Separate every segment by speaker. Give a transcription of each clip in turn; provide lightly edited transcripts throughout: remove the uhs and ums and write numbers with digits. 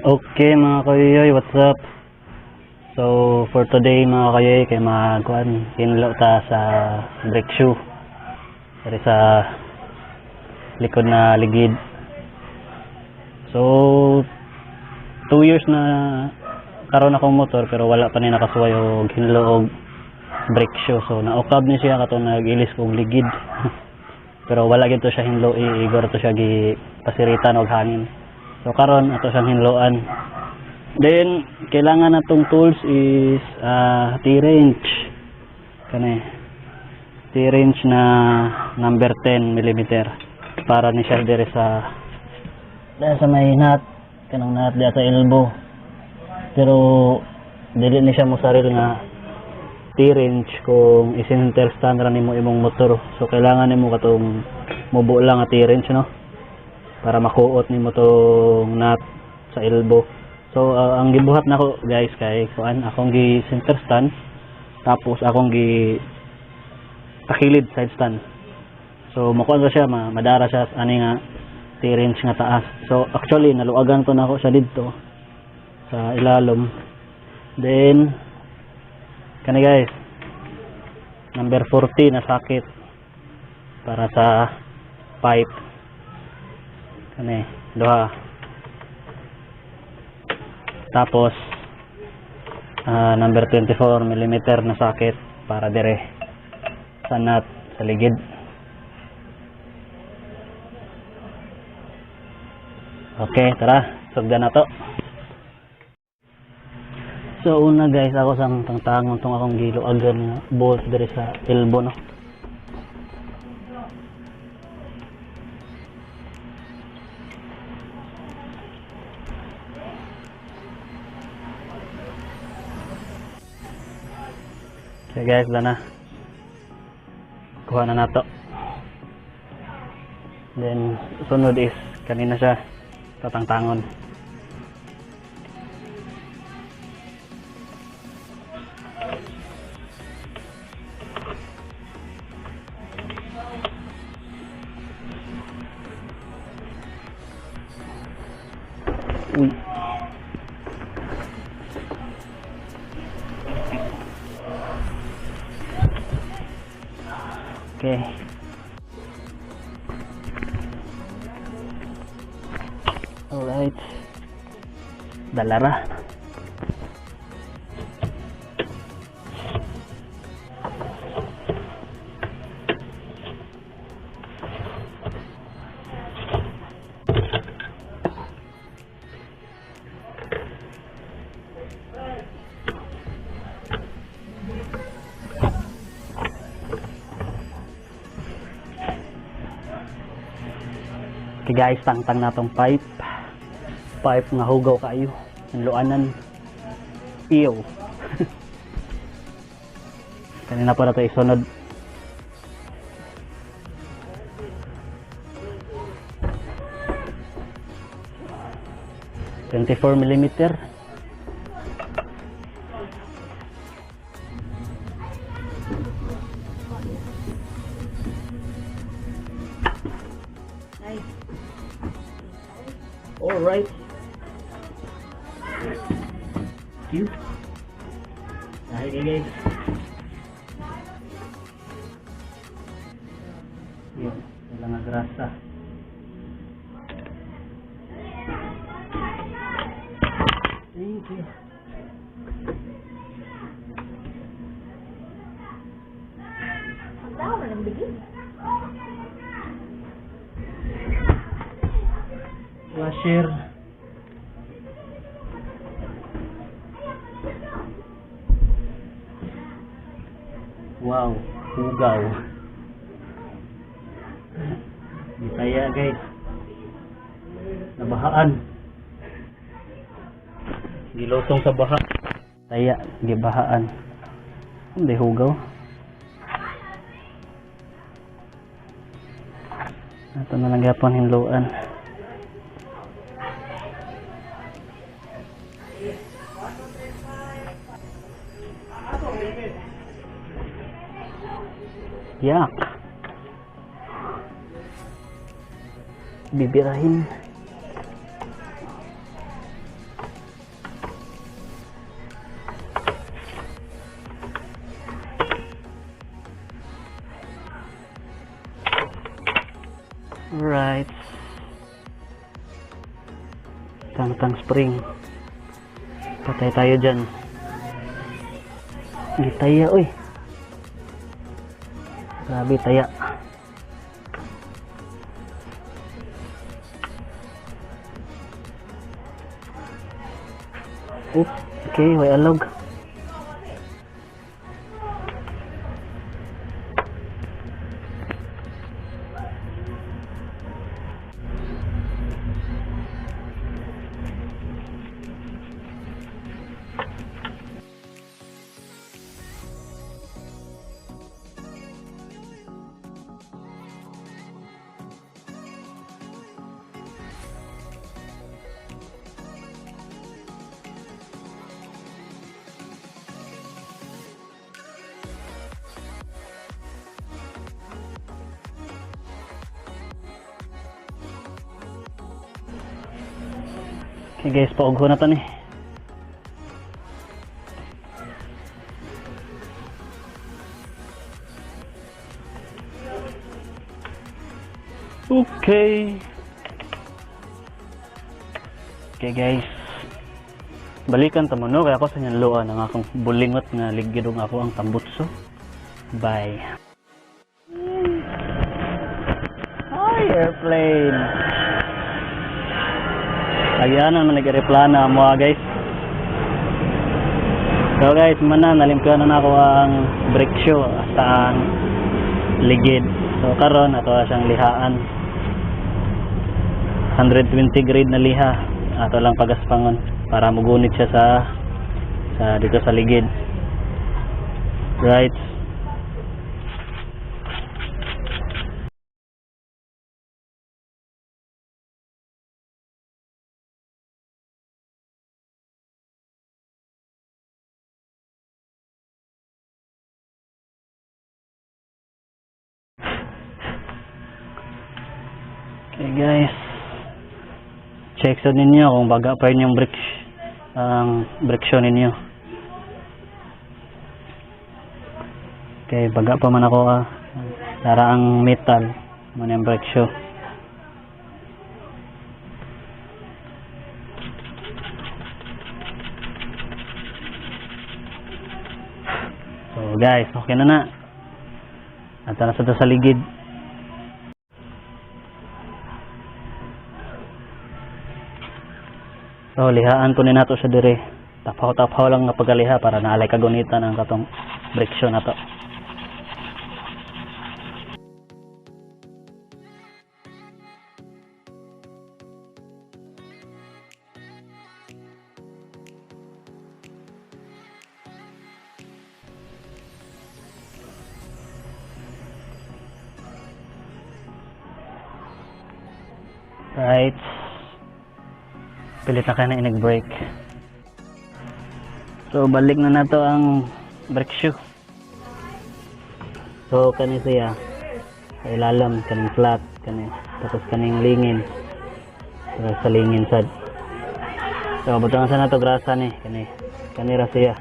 Speaker 1: Okay mga kayoy, what's up? So for today mga kayoy, kay magkuan hinlo ta sa brake shoe diri sa likod na ligid. So 2 years na karon akong motor pero wala pa ni nakasuway og hinlo og brake shoe. So naukab ni siya katong nag-ilis og ligid. Pero wala gid to siya hinlo, igor to siya gi pasiritan og hangin. So karon ato siyang hinloan. Then kailangan natong tools is T-wrench. Kani T-wrench na number 10 millimeter para ni siya diri sa may nut, kanang nut diha sa elbow. Pero dili ni siya mosaril nga T-wrench kung i-center stand ra nimo imong motor. So kailangan nimo katong mubo lang nga T-wrench, no, para makuot nimo tong nut sa elbow. So ang gibuhat nako guys kay kuan akong gi center stand, tapos akong gi takilid side stand. So makuan ra siya, madara siya ani nga T-wrench nga taas. So actually naluagan to nako siya didto sa ilalom. Then kani guys, number 40 na socket para sa pipe. Kani duha. Tapos number 24 millimeter na socket para dire sa nut sa ligid. Okay, tara, sugdan na to. So una guys, ako sang tangtangon tong akong giluagan nga bolt dire sa elbow, no. Okay guys, dana. Kuha na nato. Then sunod is kanina siya tatangtangon. Uy. Okay. Alright. Dalara. Okay guys, tangtang na tong pipe. Pipe nga hugaw kayo. Hinloanan. Iyo. Kanina pa na ito isunod. 24 millimeter. Alright. Thank you. Dahil guys. Yun, wala nga grasa. Thank you.
Speaker 2: Ang dami ng bigay.
Speaker 1: Washer. Wow, hugaw. Bisaya guys. Nabahaan. Gilotong sa baha. Taya, gibahaan. Hindi hugaw. Ito na lang gyapon hinloan. Yak. Bibirahin. Tangtang spring. Patay tayo dyan. Gitaya, uy. Grabe, taya. Oop, okay, way alog. Okay guys, paugho na to ni. Okay. Okay guys. Balikan ta mo no kaya ako sa inyong luan ang akong bulingot nga ligid ug ako ang tambutso. Bye. Hi airplane. Agyanan man nag-aeroplano mo guys. So guys, mana nalimpyo na nako ang brake shoe hasta ang ligid. So karon ato siyang lihaan. 120 grade na liha ato lang pagaspangon para mugunit siya sa dito sa ligid. Right. Okay guys, check sa ninyo kung baga pa yun yung brake, ang brake shoe ninyo. Okay, baga pa man ako Dara ang metal man yung brake shoe. So guys, okay na na. At nasa sa ligid. So lihaan po ni nato sa dire. Tapaw-tapaw lang nga pagaliha para naalay kagunitan ang katong brake shoe nato. Right. Pilit na kayo na inig-brake. So balik na nato ang brake shoe. So kani siya sa ilalim, kaning flat, kani, tapos kaning lingin. So, sa lingin sad. So butangan sa nato grasa ni kani. Kani ra siya.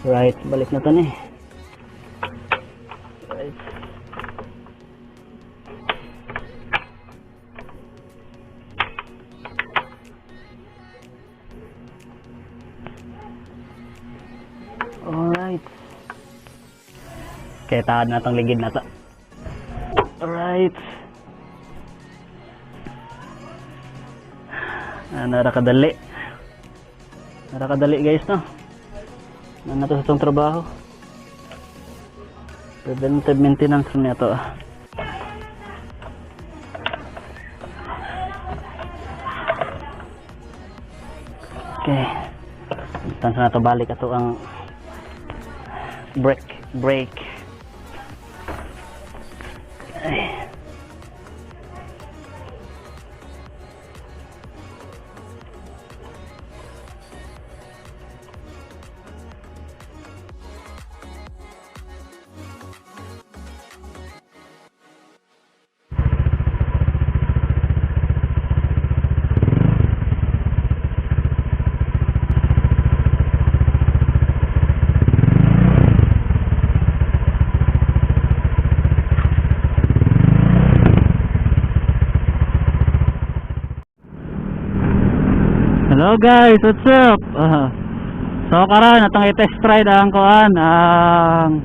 Speaker 1: Right, balik na to ni. Right. Alright. Okay, tahan na tong ligid na to. Alright. Narakadali. Narakadali guys, no? Na to sa itong trabaho. Preventive maintenance rin ito. Okay. Tansa na ito balik ato ang brake. Ay. Hello guys, what's up? So karon atong i-test ride ang kuan, ang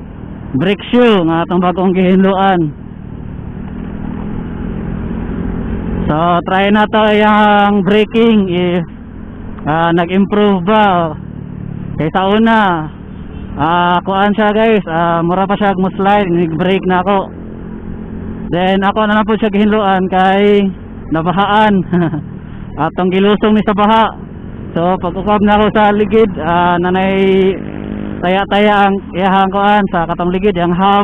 Speaker 1: brake shoe nga atong bagong gihinluan. So try na to yung braking if nag-improve ba kaysa una. Kuan siya guys, mura pa siya mo slide, nag-brake na ako. Then ako na lang po siya gihinluan kay nabahaan. Atong gilusong ni sa baha. So pag ukab na ako sa ligid, nanay taya-taya ang iyahang kuan sa katong ligid, ang hub.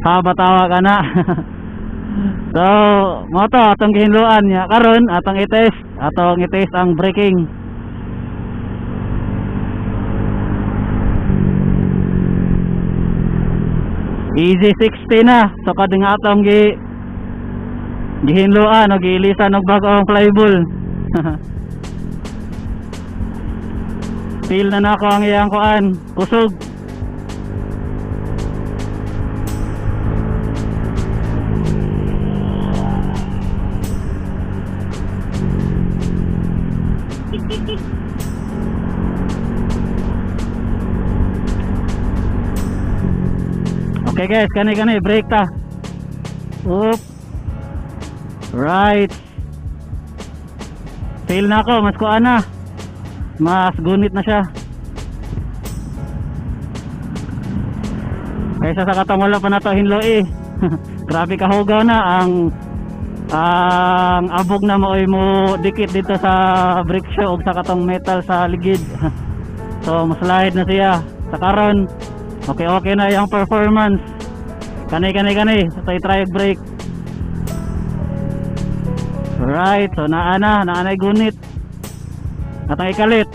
Speaker 1: Hub tawag ana. So mo to atong gihinluan niya karon, atong i-test ang braking. Easy 60 na. So kada nga atong gihinluan o giilisan og bag-ong flyball. Feel na nako ang iyang kuan, kusog. Okay guys, kani kani break ta. Oop. Right. Feel na ako, mas kuan na. Mas gunit na siya. Kaysa sa katong wala pa nato hinlo eh. Grabe kahugaw na ang abog na maoy mo dikit dito sa brake shoe ug sa katong metal sa ligid. So mas slide na siya. Sa karon okay okay na yung performance. Kani kani kani, so try brake. Right, so naa na, naa na gunit. Atang ikalit.